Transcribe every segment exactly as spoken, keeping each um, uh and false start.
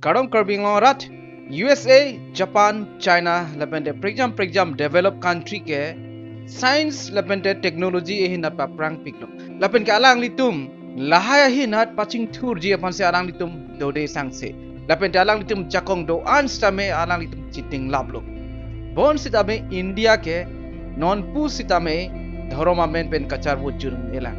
Kardom Karbi Anglong arat, U S A, Japan, China, lapente prekjam prekjam developed country ke science lapente technology ahin nat paprang piklo. Lapenke alanglitum lahai ahin nat pachingthurji aphansi alanglitum dode sangse. Lapente alanglitum jakong do-an sitame alanglitum chitinglaplo. Bon sitame India ke non pusitame dhorom amen pen kacharvo jurung elang.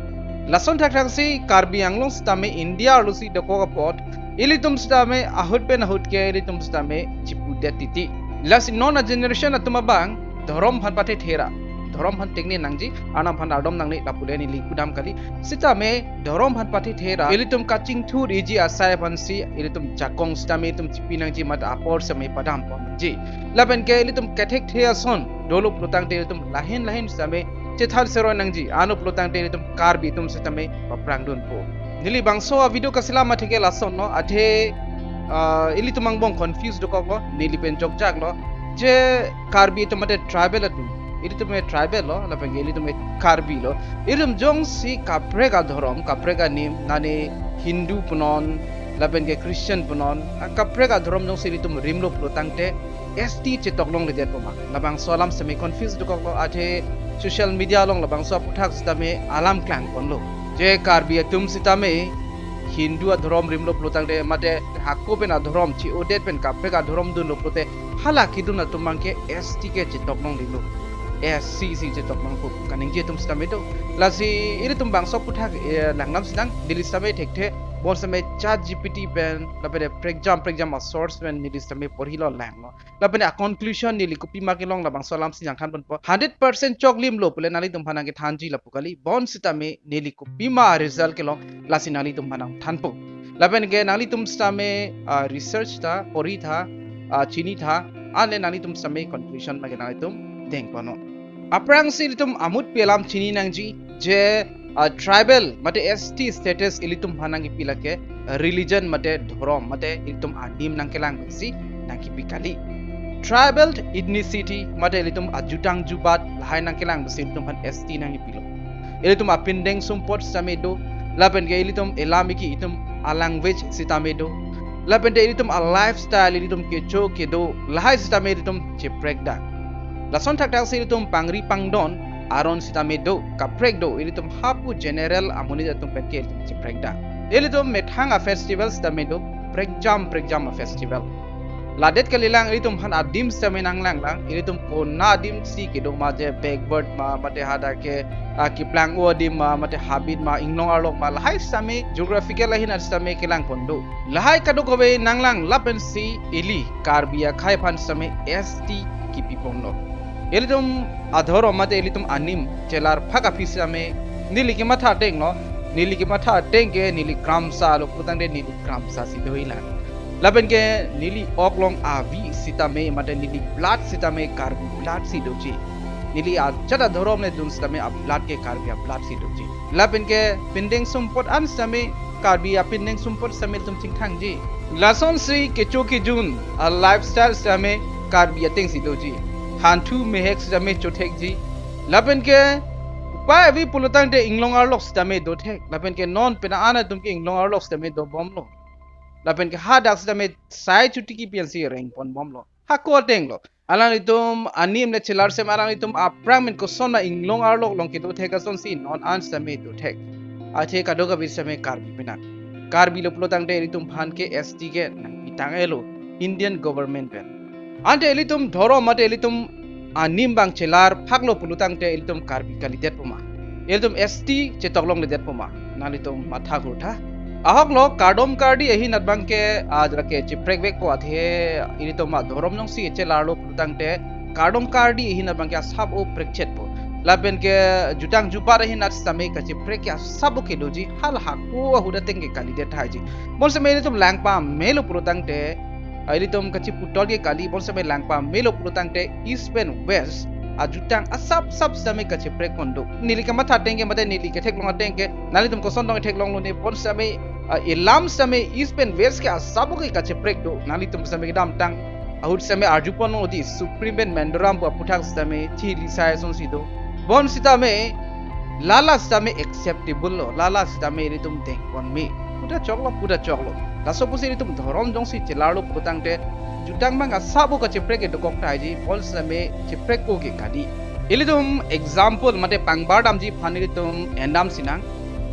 Lason thakthaksi Karbi Anglong sitame India arlosi dokok apot, ilitum sitame ahut pen ahut ke ilitum sitame chipudet titi. Lasi non a generation atum abang dhorom aphan pathe thera, dhorom aphan tengne nangji, Arnam aphan ardom nangne lapu le neli kudam kali. Sitame dhorom aphan pathe thera, ilitum kachingthur iji asai aphansi ilitum jakong sitame itum chipi nangji, mat apor sitame padam ponji. Lapenke ilitum kethekthe ason dolo pulotangte ilitum lahin lahin sitame chethal seroi nangji, ano pulotangte ilitum Karbi atum sitame paprang dunpo. Neli bangso a video kaselam atheke lasonlo, athe ah, ilitum angbong confuse dokoklo, neli pen jokjaklo, je Karbi atum mate tribal atum, ilitum e tribal lo, lapenke ilitum e Karbi lo. Ilitum jongsi kaprek adhorom, kaprek anim, nane Hindu punon, lapenke Christian punon, a kaprek adhorom jongsi ilitum rimlo pulotangte S T chetok longledetpo ma. Labangso alam sitame confuse dokoklo, athe social media along labangso aputhak sitame alam klangponlo. Je Karbi atum sitame Hindu adhorom rimlo pulotangte mate hako pen adhorom chi-odet pen kaprek adhorom dunlo pulote hala kedun atum abangke S T ke chetok longledetlo. S C si chetok longpo, kaningje atum sitame do. Lasi ilitum bangso aputhak, eh, langdam sinang, neli sitame thekthe, bon sitame ChatGPT pen, lapente prekjam prekjam a source pen neli sitame porhilo langlo. Lapente a conclusion neli kopima kelong labangso alamsi nangthanponpo. Hundred percent choklimlo pule nanglitum aphan nangkethanji lapu kali. Bon sitame neli kopima result kelong lasi nanglitum aphan nangthanpo. Lapenke nanglitum sitame, ah, research tha, porhi tha, ah, chini tha, anle nanglitum sitame conclusion abangke nanglitum dengponnon. Aphrangsi ilitum amutpi alam chini nangji, je ah, tribal mate S T status ilitum aphan nangkipi lake religion mate dhorom mate ilitum anim nangkelang pensi nangkipi kali. Tribal ethnicity mate ilitum ajutang jubat lahai nangkelang pensi ilitum aphan S T nangkipilo. Ilitum apindeng sumpot sitame do, lapenke ilitum elam iki itum a language sitame do, lapente ilitum a lifestyle, ilitum kecho kedo lahai sitame ilitum cheprekdak. Lason thakthaksi ilitum pangri pangdon aron sitame do, kaprek do, ilitum hapu general amonit atum penke ilitum cheprekdak. Ilitum methang a festival sitame do, prekjam prekjam a festival. Ladet kalilang, ilitum aphan adim sitame nanglanglang, ilitum kona adim si kedo ma, je backward ma, mate hadak ke, ah, keplang-o adim ma, mate habit ma, inglong arlok ma, lahai sitame geographical ahin nat sitame kelangpon do. Lahai kadokave nanglang lapensi ili Karbi akhei aphan sitame S T kipiponlo. Ilitum adhorom mate ilitum anim chelar phak aphi sitame neli kematha atenglo, neli kematha ateng ke neli kramsa lo putangte neli kramsa si doilang. Lapenke neli oklong avi sitame mate neli blood sitame Karbi blood si doji. Neli ajat adhorom le dun sitame a blood ke Karbi a blood si doji. Lapenke pindeng sumpot an sitame Karbi apindeng sumpot sitame ilitum chingthangji. Lasonsi kecho kejun a lifestyle sitame Karbi atengsi doji. Hanthu mehek sitame chothekji. Lapenke upai avi pulotangte inglong arlok sitame dothek. Lapenke non pena ana atum ke inglong arlok sitame dobomlo. Lapenke hadak sitame sai chuti kipi ansi rengponbomlo. Hako atenglo. Alanglitum anim le chelar sem alanglitum aphrang men koson ma inglong arlok along kedothek asonsi non an sitame dothek. Athe kadokave sitame Karbi penang. Karbi lo pulotangte ilitum aphan ke S T ke nangpitang-elo Indian government pen. Ante ilitum dhorom mate ilitum anim abang chelar phaklo pulotangte ilitum Karbi kalidetpo ma? Ilitum S T chetok longledetpo ma? Nanglitum matha kurtha. Ahoklo kardom kardi ahin nat abangke, ah, jara ke cheprekvekpo, athe ilitum adhorom jongsi chelarlo pulotangte kardom kardi ahin nat abangke asap o prekchetpo. Lapenke jutang jubat ahin nat sitame kacheprek ke asap o kedoji, hala hako ahut ateng ke kalidet thaiji. Bon sitame ilitum langpamelo pulotangte, ah, ilitum kachiputol ke kali, bon sitame langpamelo pulotangte East pen West ajutang asap sap sitame kacheprekpon do. Neli kematha ateng ke mate neli ketheklong ateng ke, nanglitum koson tong theklonglo ne, bon sitame, ah, elam sitame East pen West ke asap o ke kacheprek do. Nanglitum sitame kedamtang ahut sitame arjupon odi Supreme pen Menzoram pu aputhak sitame chili sai asonsi do. Bon sitame lala sitame acceptable lo, lala sitame ilitum dengpon me. Puta choklo, puta choklo. Laso pusi ilitum dhorom jongsi chelarlo pulotangte, jutang abang asap o kacheprek ke dokok tahai ji, bonsitame cheprek o ke kali. Ilitum example mate pangbar damji aphan ilitum endam sinang.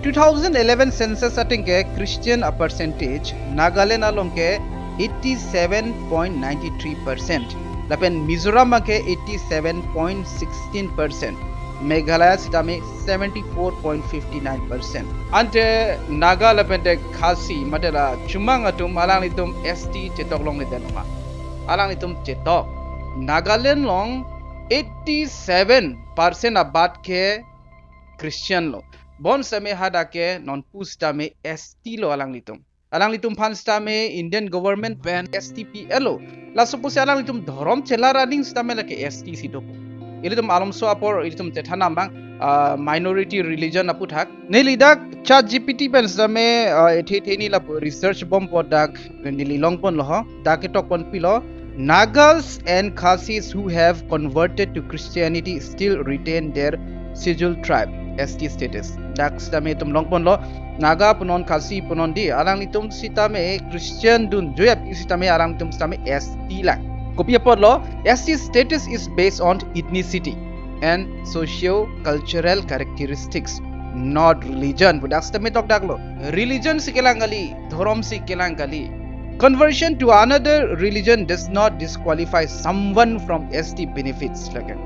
Two thousand eleven census ateng ke Christian a percentage Nagaland along ke eighty-seven point nine three percent. Lapen Mizoram abang ke eighty-seven point sixteen percent. Meghalaya sitame seventy-four point fifty-nine percent. Ante Naga lapen te Khasi mate la Chomang atum alanglitum S T chetok longle den ma? Alanglitum chetok. Nagaland along eighty-seven percent abat ke Christian lo. Bonsitame hadak ke non pusitame S T lo alanglitum. Alanglitum aphan sitame Indian government pen S T pilo. Laso pusi alanglitum dhorom chelar aning sitame lake S T si dopo. Ilitum alomso apor ilitum chethan abang, ah, minority religion aputhak. Neli dak ChatGPT pen sitame, ah, ethe ethe neli lapu research bompo, dak neli longponlo ho. Dak ketok ponpilo. Nagas and Khasis who have converted to Christianity still retain their scheduled tribe, S T status. Dak sitame itum longponlo, Naga punon, Khasi punon di, alanglitum sitame Christian dunjoi aphi sitame alanglitum sitame S T lang. Kopi apotlo, S T status is based on ethnicity and socio-cultural characteristics, not religion. Pu dak sitame tokdaklo. Religion si kelang kali, dhorom si kelang kali. Conversion to another religion does not disqualify someone from S T benefits. Lake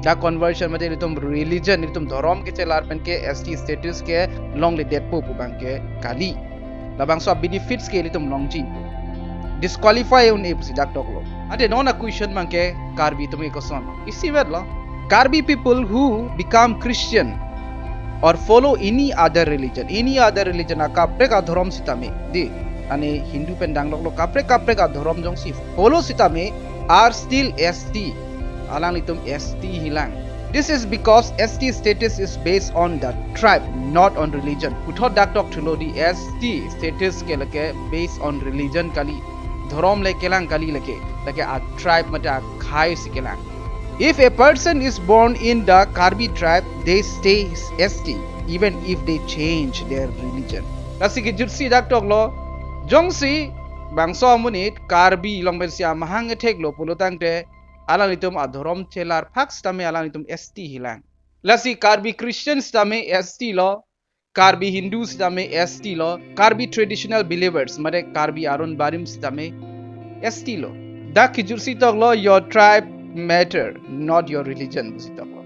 dak conversion mate ilitum religion, ilitum dhorom kechelar pen ke S T status ke longledetpo pu abang ke kali. Labangso benefits ke ilitum longji. Disqualify un-e pusi dak toklo. Ante non a question abang ke Karbi atum ke koson? Isivet lo. Karbi people who become Christian or follow any other religion, any other religion, akaprek adhorom sitame, di, ani Hindu pen dang loklo, kaprek kaprek adhorom jongsi follow sitame, are still S T. Alanglitum S T hilang. This is because S T status is based on the tribe, not on religion. Puthot dak tokthulo, di, S T status ke lake based on religion kali. Dhorom le kelang kali lake. Lake a tribe mate akhai si kelang. If a person is born in the Karbi tribe, they stay S T even if they change their religion. Lasi kejutsi dak toklo, jongsi bangso amonit Karbi along pensi amahang etheklo pulotangte, alanglitum adhorom chelar phak sitame alanglitum S T hilang. Lasi Karbi Christian sitame S T lo, Karbi Hindu sitame S T lo, Karbi traditional believers mate Karbi aron barim sitame S T lo. Dak kejutsi toklo, your tribe matter, not your religion pusi toklo.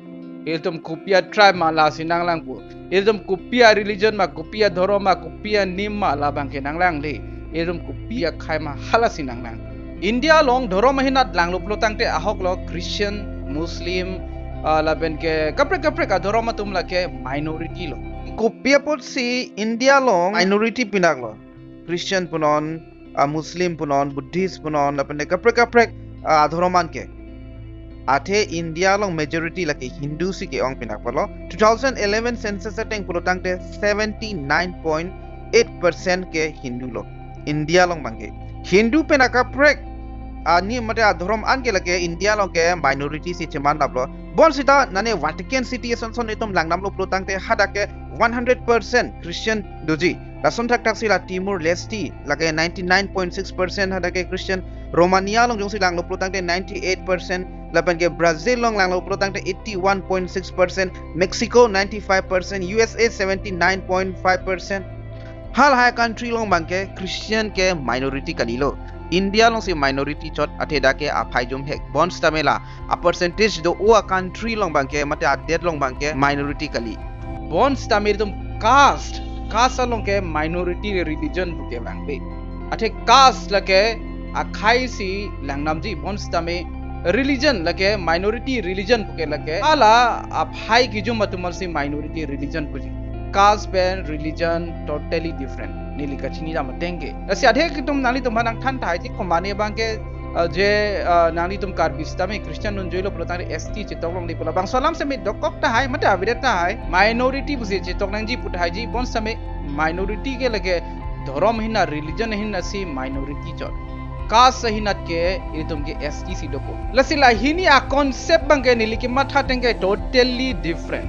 Ilitum kopi a tribe ma lasi nanglangpo. Ilitum kopi a religion ma, kopi a dhorom ma, kopi a nim ma, labang ke nanglangde. Ilitum kopi akhai ma, halasi nanglang. India along dhorom ahinat langlo pulotangte ahoklo Christian, Muslim, ah, lapen ke kaprek kaprek adhorom atum lake minority lo. Kopi apotsi India along minority pinaklo? Christian punon, ah, Muslim punon, Buddhist punon, lapen ke kaprek kaprek, ah, adhorom an ke. Athe India along majority lake Hindu si ke-ong pinakpalo. Two thousand eleven census ateng pulotangte seventy-nine point eight percent ke Hindu lo. India along abang ke Hindu pen akaprek ani mate adhorom an ke lake India along ke minority si cheman laplo. Bonsita nane Vatican City ason son itum langdamlo pulotangte hadak ke one hundred percent Christian doji. Lason thakthak si la Timor Leste lake ninety-nine point six percent hadak ke Christian. Romania along jongsi langlo pulotangte ninety-eight percent. Lapen ke Brazil along langlo pulotangte eighty-one point six percent. Mexico ninety-five percent. U S A seventy-nine point five percent. Halahai country along abang ke Christian ke minority kalilo. India alongsi minority chot, athe dak ke aphai jumhek. Bonsitame la a percentage do-o a country along abang ke mate adet along abang ke minority kali. Bonsitame itum caste, caste along ke minority religion puke abang pe. Athe caste lake akhai si langdamji, bonsitame religion lake minority religion puke lake. Hala aphai kejum atum si minority religion puji. Caste pen religion totally different. Neli kachini dam ateng ke. Lasi adhe itum nanglitum aphan nangthan tahai ji, komatne abang ke, ah, je, ah, nanglitum Karbi sitame Christian dunjoilo pulotangte S T chetok longlepo, labangso alam sitame dokok tahai mate avedet tahai. Minority pusi chetok nangji pu tahai ji, bonsitame minority ke lake dhorom ahinat, religion ahinat si minority chot. Caste ahinat ke itum ke S T si dopo. Lasi lahini a concept abang ke neli kematha ateng ke totally different.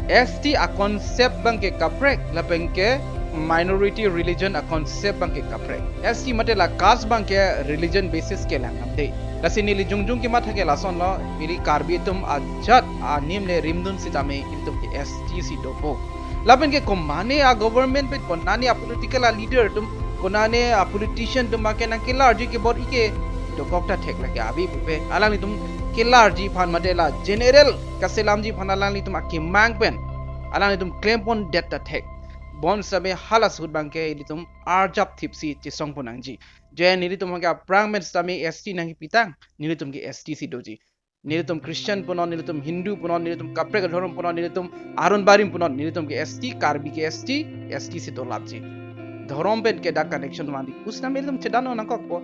S T a concept abang ke kaprek, lapen ke minority religion a concept abangke kaprek. S T mate la caste abangke religion basis kelang namde. Lasi neli jongjong kematha ke lasonlo, ili Karbi atum ajat anim le rimdun sitame ilitum ke S T si dopo. Lapen ke komane a government pen konane a political a leader atum, konane a politician atum abangke nangkelarji ke bor ike dokok ta thek lake abi pupe. Alanglitum kelarji aphan mate la general kaselamji aphan alanglitum akemang pen alanglitum klempondet ta thek. Bonsitame hala ahut abangke ilitum arjap thipsi chesongpon nangji. Je nelitum ke aphrang pen sitame S T nangkepitang, nelitum ke S T si doji. Nelitum Christian punon, nelitum Hindu punon, nelitum kaprek adhorom punon, nelitum Aron Barim punon, nelitum ke S T, Karbi ke S T, S T si dolapji. Dhorom pen ke dak connection mandi. Pusitame nelitum chedan nangkokpo.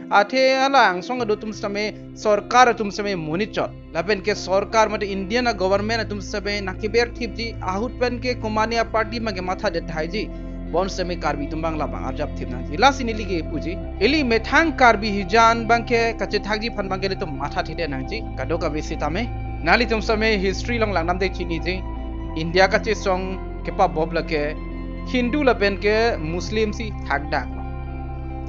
Athe hala angsong kedo atum sitame sorkar atum sitame monit chot. Lapen ke sorkar mate Indian a government atum sitame nangkeber thipji, ahut pen ke komane a party abangke mathadet thaiji. Bonsitame Karbi atum abang labang arjap thip nangji. Lasi neli ke puji. Ili methang Karbi hijan abangke kachethakji aphan abangke ilitum mathathedet nangji. Kadokave sitame. Nanglitum sitame history along langdamde chiniji. India kachesong kepabop lake Hindu lapen ke Muslim si thakdak.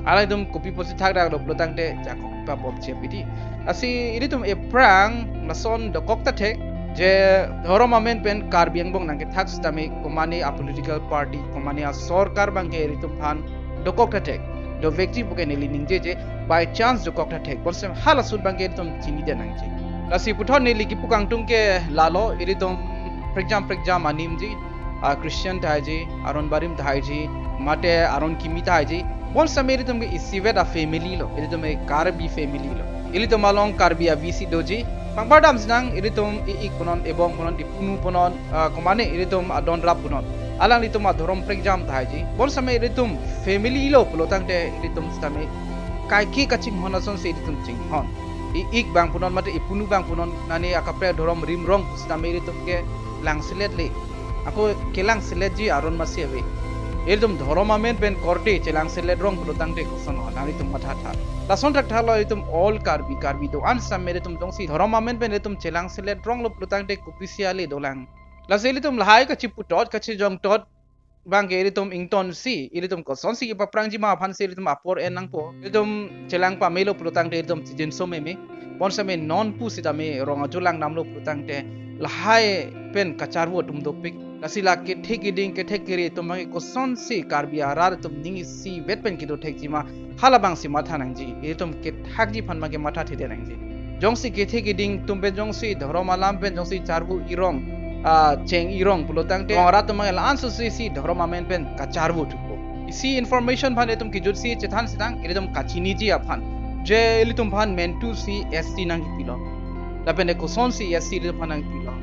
Alanglitum kopi pusi thakdaklo pulotangte jakong pabop chepidi. Lasi ilitum aphrang lason dokok ta thek je dhorom amen pen Karbi angbong nangkethak sitame komane a political party, komane a sorkar abangke ilitum aphan dokok ta thek. Dovekji puke neli ningjeje, by chance dokok ta thek. Bonsitame hala ahut abangke ilitum chinide nangji. Lasi puthot neli kipu kangtung ke lalo, ilitum prekjam prekjam animji, a Christian tahai ji, Aron Barim tahai ji, mate Aron Kimi tahai ji. Bonsitame ilitum ke isivet a family lo, ilitum ke Karbi family lo. Ilitum along Karbi avi si doji. Pangpardam sinang ilitum e-ik punon, ebong punon, ipunu punon, ah, komane ilitum adon rap punon. Alanglitum adhorom prekjam tahai ji. Bonsitame ilitum family lo pulotangte ilitum sitame kaike kachinghon asonsi ilitum chinghon. E-ik abang punon mate ipunu abang punon, nane akaprek adhorom rimrong pusitame ilitum ke langselet le. Ako kelangseletji aron masi ave. Ilitum dhorom amen pen korte chelangselet rong pulotangte koson ho, nanglitum mathatha. Lason thakthalo ilitum all Karbi, Karbi do-an sitame ilitum jongsi dhorom amen pen ilitum chelangselet ronglo pulotangte kopisi ale dolang. Lasi ilitum lahai kachiputot, kachijongtot abangke ilitum ingtonsi, ilitum kosonsi kepaphrangji ma aphansi ilitum apor en nangpo. Ilitum chelang pamelo pulotangte ilitum chijinso meme. Bonsitame non pusitame rong ajo langdamlo pulotangte lahai pen kacharvo atum dopik. Lasi la kethe keding kethe kere atum abangke kosonsi Karbi arat atum ning isivet pen kedo thekji ma, halabangsi matha nangji. Ilitum kethakji aphan abangke mathathedet nangji. Jongsi kethe keding atum pen jongsi dhorom alam pen jongsi charvo irong, ah, cheng irong pulotangte rong arat atum abangke la-an susi si dhorom amen pen kacharvo thupo. Isi information aphan ilitum kejutsi chethan sinang, ilitum kachiniji aphan. Je ilitum aphan mentu si S T nangkepilo. Lapen de kosonsi S T ilitum aphan nangpilo.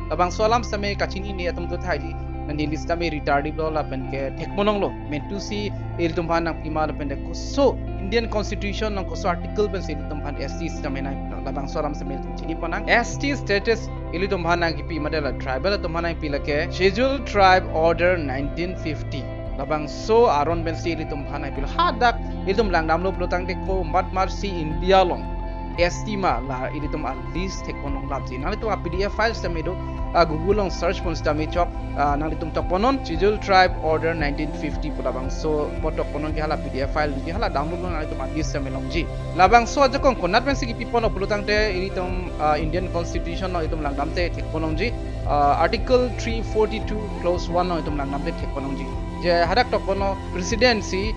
Labangso alam sitame kachinine atum do thaiji. Neli sitame retarded lo lapen ke thekponlonglo. Mentu si ilitum aphan nangpima lapen de koso Indian Constitution along koso article pensi ilitum aphan S T sitame nangpilo. Labangso alam sitame ilitum chiniponang. S T status ilitum aphan nangkipi mate la tribal atum aphan nangpi lake Scheduled Tribe Order nineteen fifty. Labangso aron pensi ilitum aphan nangpilo. Hadak ilitum langdamlo pulotangte komatmatsi India along S T ma la ilitum a list thekponlonglapji. Nanglitum a P D F file sitame do, a Google along search pon sitame chok, a nanglitum tokponnon, Scheduled Tribe Order nineteen fifty pu labangso pu tokponnon ke hala P D F file ji, hala download non nanglitum a list sitame longji. Labangso ajakong konat pensi kipiponlo pulotangte ilitum, a, Indian Constitution along itum langdamte thekponlongji, a, Article three forty-two Clause one along itum langdamte thekponlongji. Je hadak tokponlo President si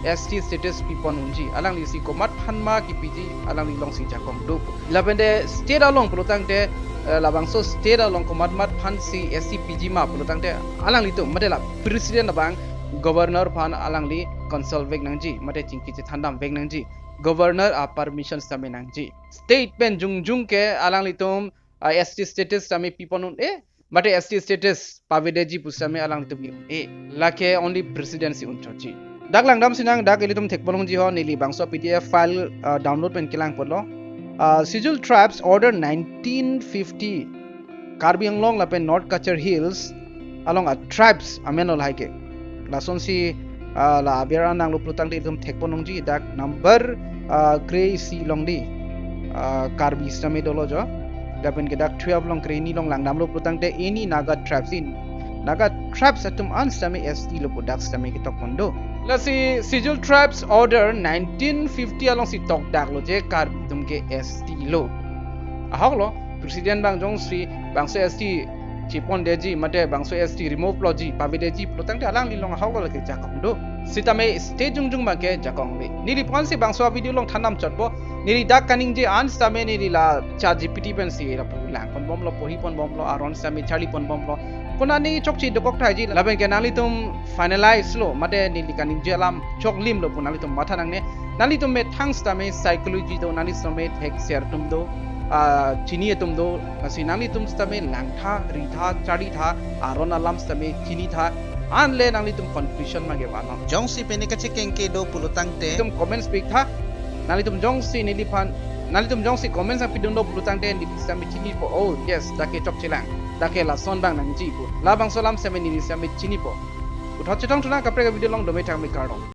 S T status pipon unji. Alangli si komat aphan ma kipiji, alangli alongsi jakong do. Lapen de state along pulotangte, eh, labangso state along komatmat aphansi S T piji ma pulotangte alanglitum, mate la President abang Governor aphan alangli consult vek nangji, mate chingki chethandam vek nangji. Governor a permission sitame nangji. State pen jongjong ke alanglitum, ah, S T status sitame pipon un-e, mate S T status pavedetji pu sitame alanglitum un-e. Lake only President si unchotji. Dak langdam sinang, dak ilitum thekponlongji ho, neli bangso P D F file, ah, download pen kelang ponlo. Ah, Scheduled Tribes Order nineteen fifty, Karbi Anglong lapen North Cachar Hills along a tribes amen lo lahai ke. Lasonsi, ah, la aber an nanglo pulotangte itum thekponlongji, dak number, ah, kre-isi along di, ah, Karbi sitame dolo jo. Lapen ke dak twelve along, kre-ini along langdamlo pulotangte any Naga tribes in. Naga tribes atum an sitame S T lo pu dak sitame ketok pon do. Lasi Scheduled Tribes Order nineteen fifty alongsi tokdaklo je Karbi atum ke S T lo. Ahoklo, president abang jongsi bangso S T chepondetji, mate bangso S T remove loji, pavedetji pulotangte alanglilong ahoklo lake jakong do. Sitame state jongjong abangke jakong le. Neli puansi bangso video along than damchotpo. Neli dak kaningje an sitame neli la ChatGPT pensi lapu lang ponbomlo, porhi ponbomlo, aron sitame charli ponbomlo. Konane chokche dokok thaiji, labangke nanglitum finalize lo, mate neli kaningje alam choklimlo pu nanglitum matha nangne. Nanglitum methang sitame psychology do, nanglitum methek ser atum do, ah, chini atum do, lasi nanglitum sitame langtha, ritha, charlitha, aron alam sitame chinitha, anle nanglitum confusion abangke vannon. Jongsi pine kachekengke do pulotangte, itum comments piktha, nanglitum jongsi neliphan, nanglitum jongsi comments nangpidun do pulotangte neli sitame chinipo, oh yes, dak ke chokchelang, dak ke lason abang nangji pu. Labangso alam sitame neli sitame chinipo. Puthot chetongthu nang kaprek a-video along, dome thakme, kardom.